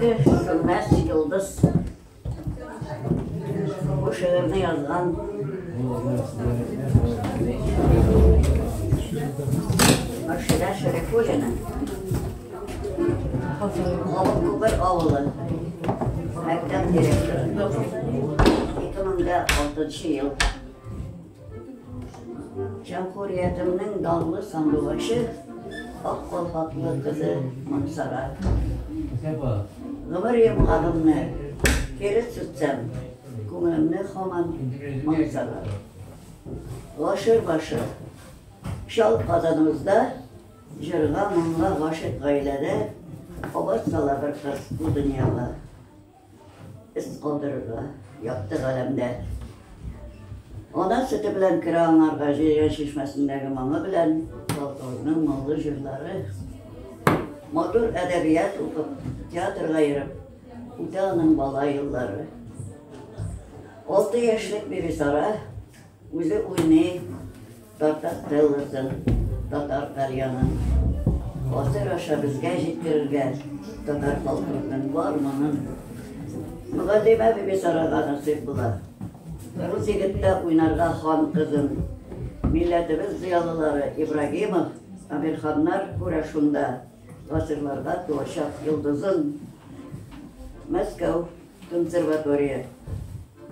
Мәңге сүнмәс йолдыз. Бу шигырьне язган Мөршидә Шәрифуллина. Күпер авылы. Мәктәп директоры. 2006 ел. Җәмһүриятемнең данлы сандугачы, ак калфаклы кызы Мансара. Гомер йомгагымны кире сүтсәм, күңелемне һаман Мансара. Гашыр башы, чал Казаныбызда җырга, моңга гашыйк гаиләдә аваз сала бер кыз бу дөньяга. Эз калдырырга якты галәмдә. Ана сөте белән керә аңарга Җәйгән чишмәсендәге моңы белән халкыбызның моңлы җырлары. Матур әдәбият укып, театрга йөреп, үтә аның бала еллары. 6 яшьлек Бибисара Үзе уйный, тарта Стелласын, татар тальянын. Гасыр аша безгә җиткерергә татар халкыбызның бар моңын. Мөгаллимә Бибисарага насыйп була. Рус егеттә уйнарга хан кызын. Милләтебез зыялылары Ибрагимов, Әмирханнар күрә шунда гасырларга туачак йолдызын. Мәскәү. Консерватория.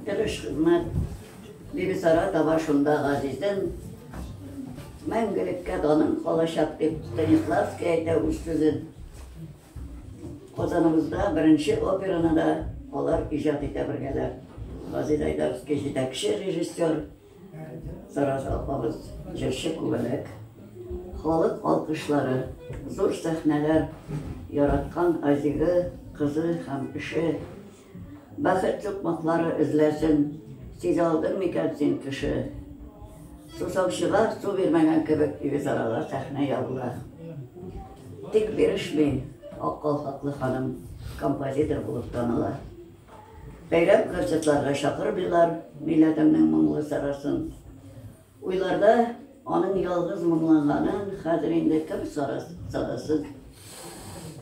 Тырыш хезмәт. Бибисара таба шунда газизен. Мәңгелеккә даның калачак, дип Станиславский әйтә үз сүзен. Казаныбызда беренче операны да алар иҗат итә бергәләп. Газиз Айдарский җитәкче режиссер, Сара апабыз җырчы күбәләк. Халык алкышлары, зур сәхнәләр, яраткан Азигы, кызы һәм эше. Бәхет сукмаклары эзләсен, сизә алдың микән син, кеше? Сусаучыга су бирмәгән кебек Бибисарага сәхнә ябыла. Тик бирешми, ак калфаклы ханым композитор булып таныла. Бәйрәм концертларга чакырмыйлар милләтемнең моңлы Сарасын. Уйларда аның ялгыз моңланганын хәзер инде кем сарасын.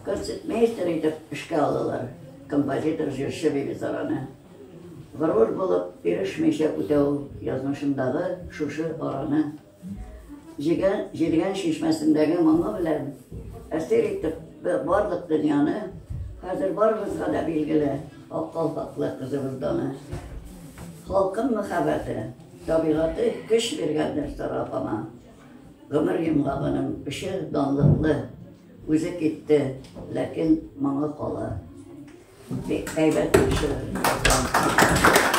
Концертмейстер итеп эшкә алалар композитор, җырчы Бибисараны. Горур булып, бирешмичә үтә ул язмышындагы шушы араны. Җигән, Җиргән чишмәсендәге моңы белән әсир итеп барлык дөньяны, хәзер барыбызга да билгеле ак калфаклы кызыбыз даны. Халкым мәхәббәте, табигате көч биргәндер Сара апама. Гомер йомгагының эше данлыклы, үзе китте, ләкин моңы кала. Бик әйбәт кеше.